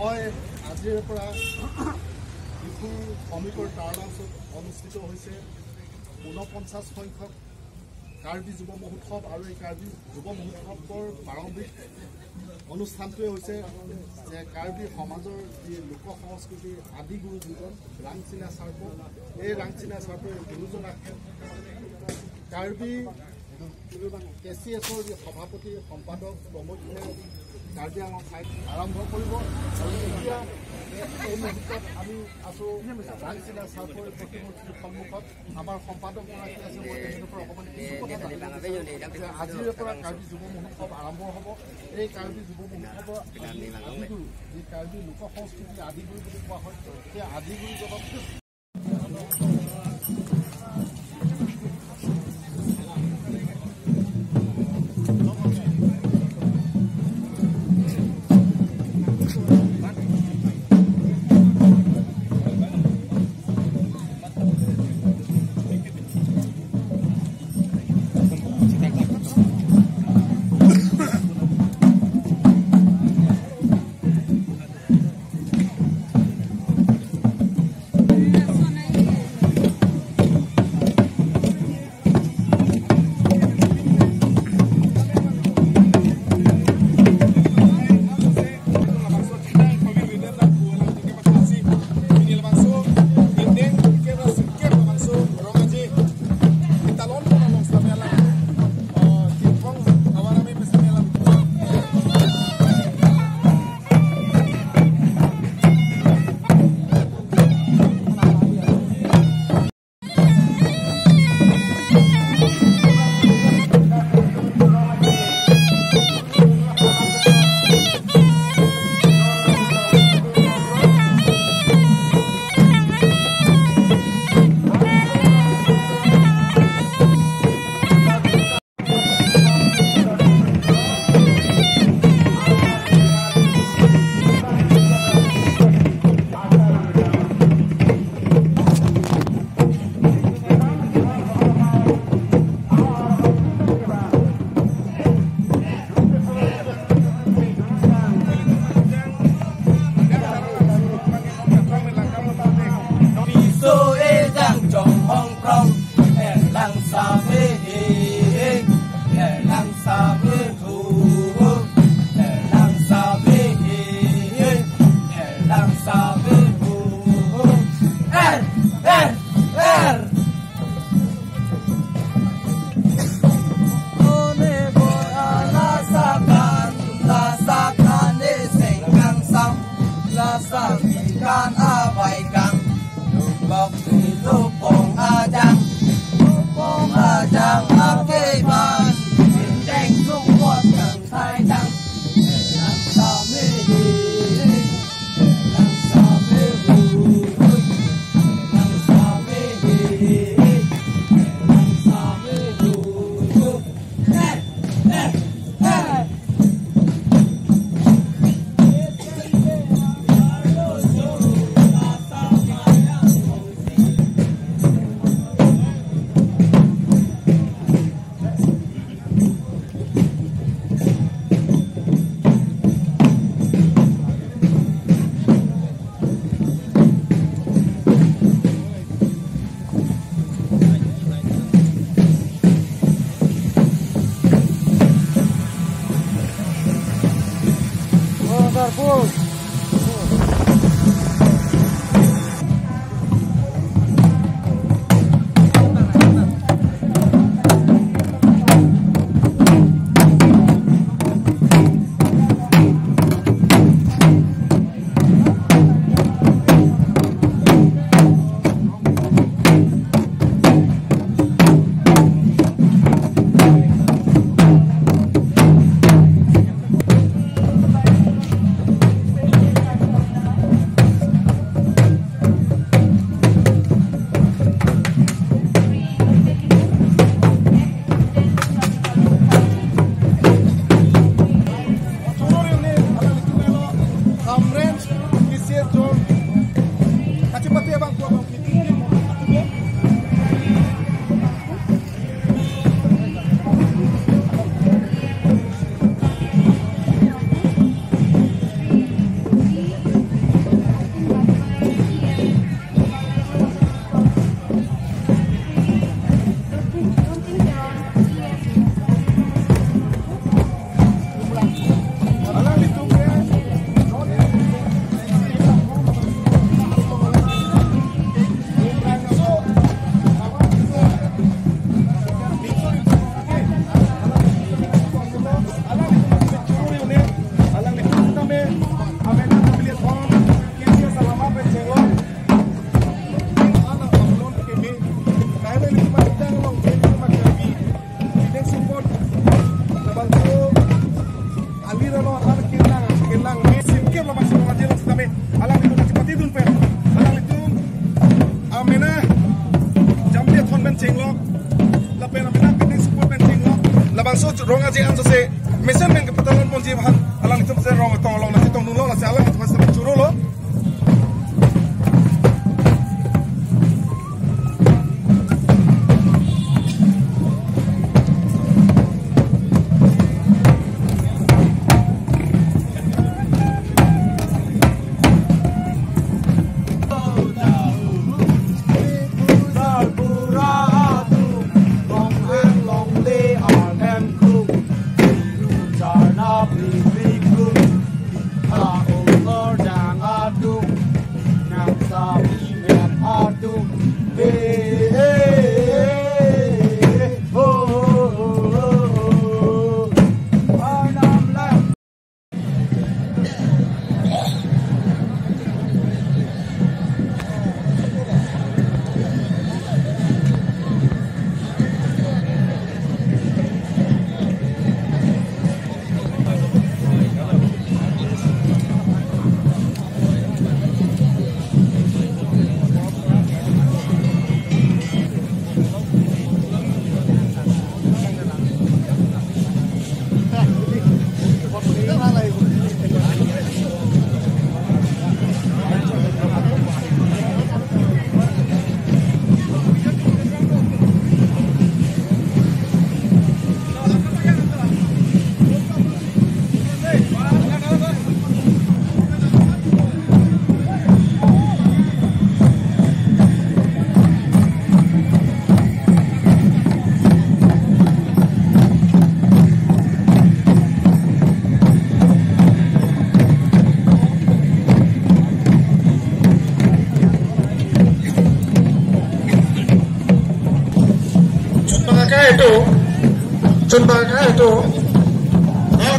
হয়, আজিৰ পৰা ডিফুৰ সমীপৰ টাৰ্লাছত অনুষ্ঠিত হৈছে 49 সংখ্যক কাৰ্বি যুৱ মহোৎসৱ। আৰু এই কাৰ্বি যুৱ মহোৎসৱৰ প্ৰাৰম্ভিক অনুষ্ঠানটোৱে হৈছে যে কাৰ্বি সমাজৰ যি লোক সংস্কৃতিৰ আদিগুৰু যিজন ৰাংচিনা চাৰ্প, এই ৰাংচিনা চাৰ্পৰ গুৰুজনাক কাৰ্বি কে চি এছৰ যি সভাপতি সম্পাদক প্ৰমুখ্যে কাৰ্বি আংলং ঠাইত আৰম্ভ কৰিব। আৰু এতিয়া এই মুহূৰ্তত আমি আছোঁ ৰাংচিনা চাৰ্পৰ প্ৰতিমূৰ্তিৰ সন্মুখত। আমাৰ সম্পাদকগৰাকী আছে, মই তেখেতৰ পৰা অকণমান কিছু কথা জানিব বিচাৰোঁ যে আজিৰে পৰা কাৰ্বি যুৱ মহোৎসৱ আৰম্ভ হ'ব। এই কাৰ্বি যুৱ মহোৎসৱৰ আদিগুৰু যি কাৰ্বি লোক সংস্কৃতিৰ আদিগুৰু বুলি কোৱা হয়, সেই আদিগুৰুজনক Rong aji an se mesen men ke patalon ponji han alang itu se rong tong long nasi tong nulong nasi alang itu se churo lo.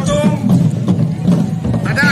Itu ada